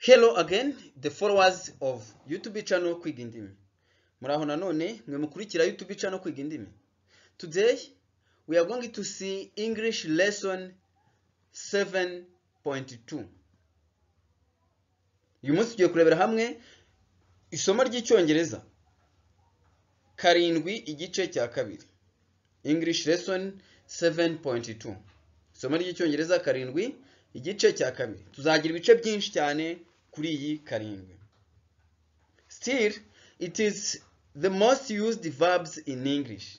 Hello again, the followers of YouTube channel Kwiga Indimi. Muraho nanone mwe mukurikira YouTube channel Kwiga Indimi. Today we are going to see English lesson 7.2. Uyu munsi tugiye kurebera hamwe isomo ry'Icyongereza karindwi igice cya kabiri. English lesson 7.2. Isomo ry'Icyongereza karindwi igice cya kabiri. Tuzagira ibice byinshi cyane kuri iyi karindwi. Still, it is the most used verbs in English.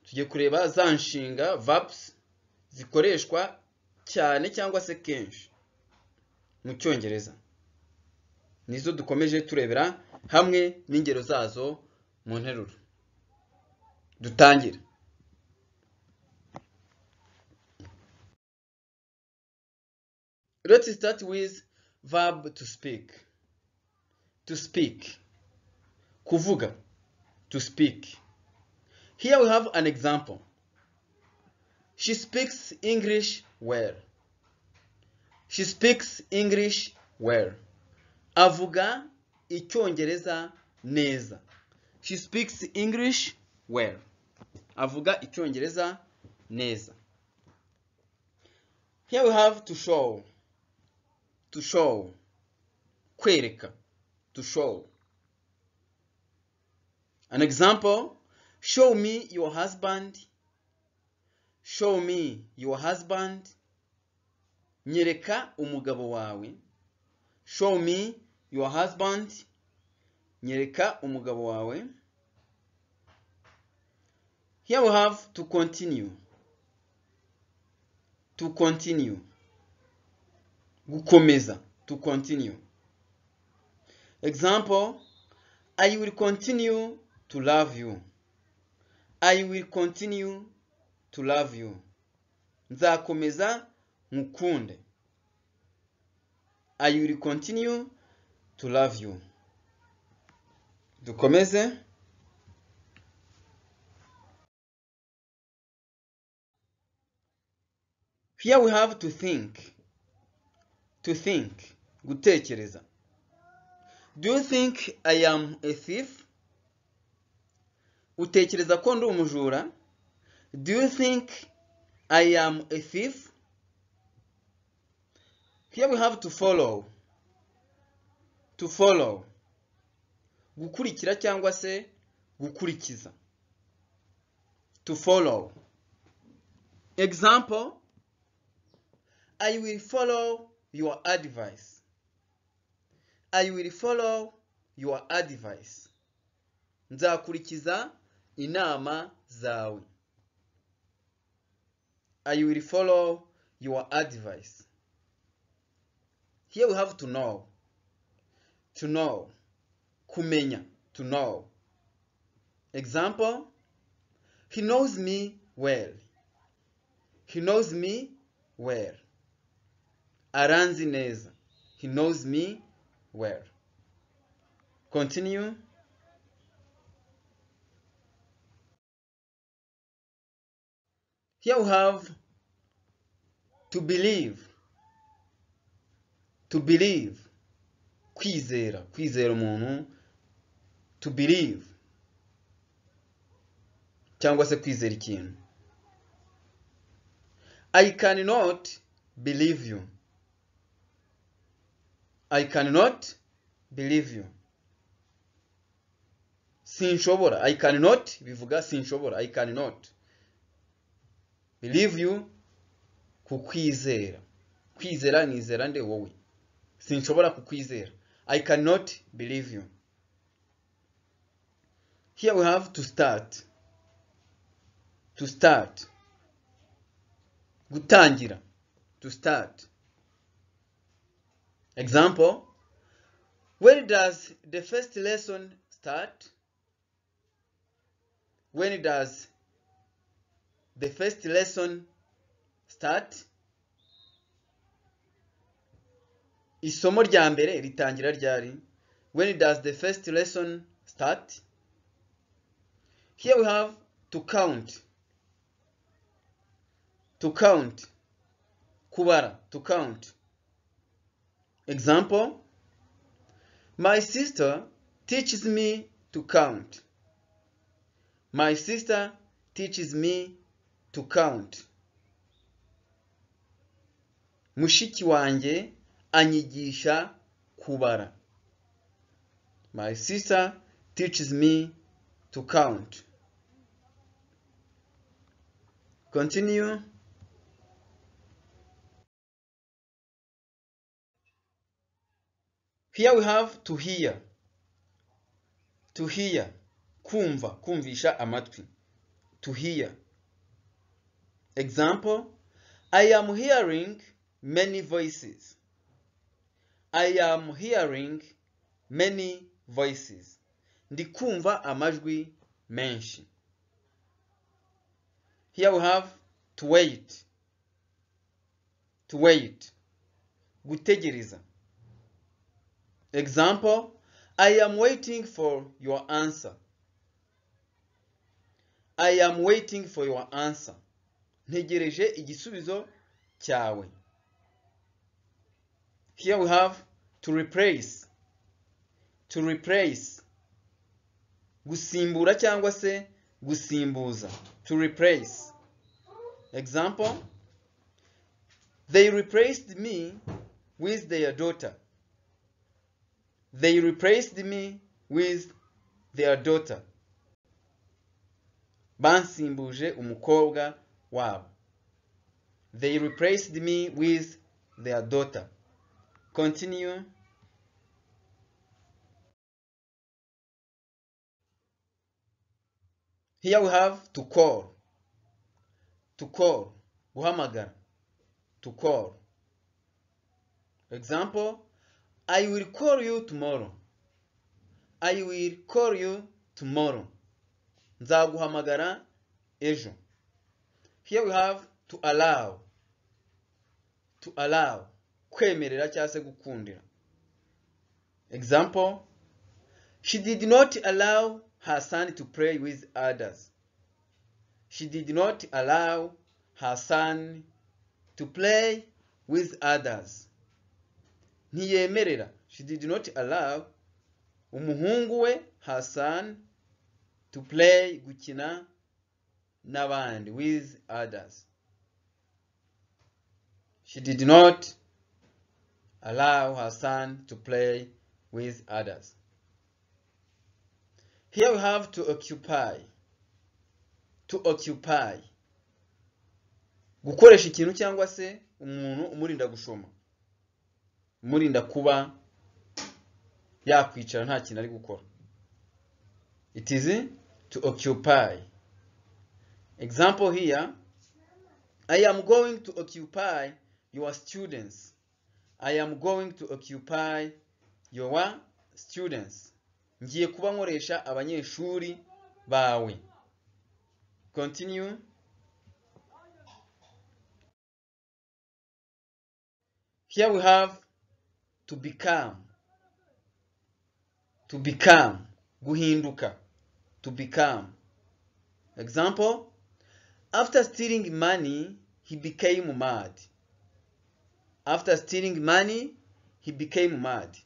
Tugiye kureba za nshinga verbs zikoreshwa cyane cyangwa se kenshi mu Cyongereza. Nizo dukomeje turebera hamwe n'ingero zazo mu nteruro. Dutangire. Let's start with verb to speak. To speak. Kuvuga. To speak. Here we have an example. She speaks English well. She speaks English well. Avuga Icyongereza neza. She speaks English well. Avuga Icyongereza neza. Here we have to show. To show. Kwereka. To show. An example. Show me your husband. Show me your husband. Nyereka umugabo wawe. Show me your husband. Nyereka umugabo wawe. Here we have to continue. To continue. Gukomeza. To continue. Example. I will continue to love you. I will continue to love you. Nzakomeza mukunde. I will continue to love you. Dukomeze. Here we have to think. To think. Gutekereza. Do you think I am a thief? Utekereza ko ndi umujura? Do you think I am a thief? Here we have to follow. To follow. Gukurikira cyangwa se gukurikiza. To follow. Example. I will follow your advice. I will follow your advice. Nzakurikiza inama zawe. I will follow your advice. Here we have to know. To know. Kumenya. To know. Example. He knows me well. He knows me well. Aranzi neza. He knows me well. Continue. Here we have to believe. To believe. Kwizera. Kwizera umuntu. To believe. Cyangwa se kwizera ikintu. I cannot believe you. I cannot believe you. Sinshobora. I cannot bivuga sinshobora. I cannot believe you. Kukwizera. Kwizera nizera nde wowe. Sinshobora kukwizera. I cannot believe you. Here we have to start. To start. Gutangira. To start. Example. When does the first lesson start? When does the first lesson start? Isomo rya mbere ritangira ryari? When does the first lesson start? Here we have to count. To count. Kubara. To count. Example. My sister teaches me to count. My sister teaches me to count. Mushiki wanjye anyigisha kubara. My sister teaches me to count. Continue. Here we have to hear. To hear. Kumva, kumvisha amatwi. To hear. Example, I am hearing many voices. I am hearing many voices. Ndi kumva amajwi menshi. Here we have to wait. To wait. Gutegereza. Example, I am waiting for your answer. I am waiting for your answer. Ntegereje igisubizo cyawe. Here we have to replace. To replace. Gusimbura cyangwa se gusimbuza. To replace. Example, they replaced me with their daughter. They replaced me with their daughter. Bansimbuje umukobwa wabo. They replaced me with their daughter. Continue. Here we have to call. To call. Guhamagara. To call. Example, I will call you tomorrow. I will call you tomorrow. Nzaguhamagara ejo. Here we have to allow. To allow. Kwemerera cyangwa se gukundira. Example, she did not allow her son to play with others. She did not allow her son to play with others. Ntiyemerera. She did not allow umuhungu we, her son, to play, gukina n'abandi, with others. She did not allow her son to play with others. Here we have to occupy. To occupy. Gukoresha ikintu cyangwa se umuntu umurinda gushoma. Umurinda kuba yakwicara nta kintu ari gukora. It is to occupy. Example here, I am going to occupy your students. I am going to occupy your students. Ngiye kuba nkoresha abanyeshuri bawe. Continue. Here we have to become. To become. Guhinduka. To become. Example, after stealing money, he became mad. After stealing money, he became mad.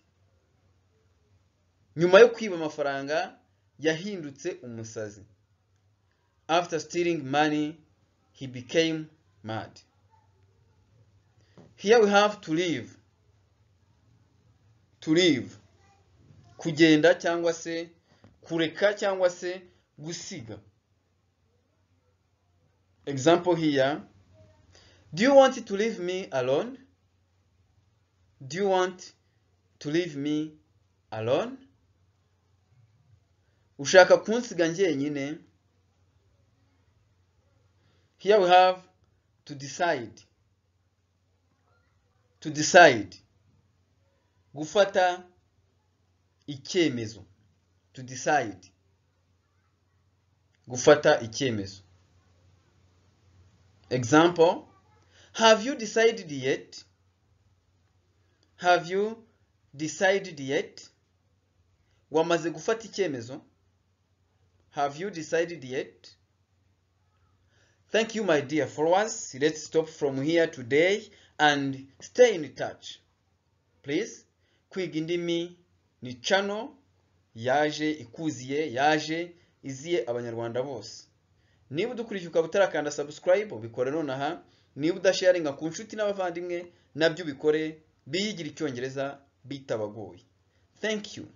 Nyuma yo kwiba amafaranga, yahindutse umusazi. After stealing money, he became mad. Here we have to leave. To leave. Kugenda cyangwa se kureka cyangwa se gusiga. Example here, do you want to leave me alone? Do you want to leave me alone? Ushaka kunsiga njyenyine? Here we have to decide. To decide. Gufata icyemezo. To decide. Gufata icyemezo. Example, have you decided yet? Have you decided yet? Wamaze gufata icyemezo? Have you decided yet? Thank you, my dear followers. Let's stop from here today and stay in touch. Please, kwiga indimi ni channel yaje ikuziye, yaje iziye abanyarwanda bose. Niba udukurikiye ukaba utarakanda subscribe ubikore nonaha, niba udasharinga ku nshuti n'abavandimwe nabyo ubikore, biyigire Icyongereza bitabagoye. Thank you.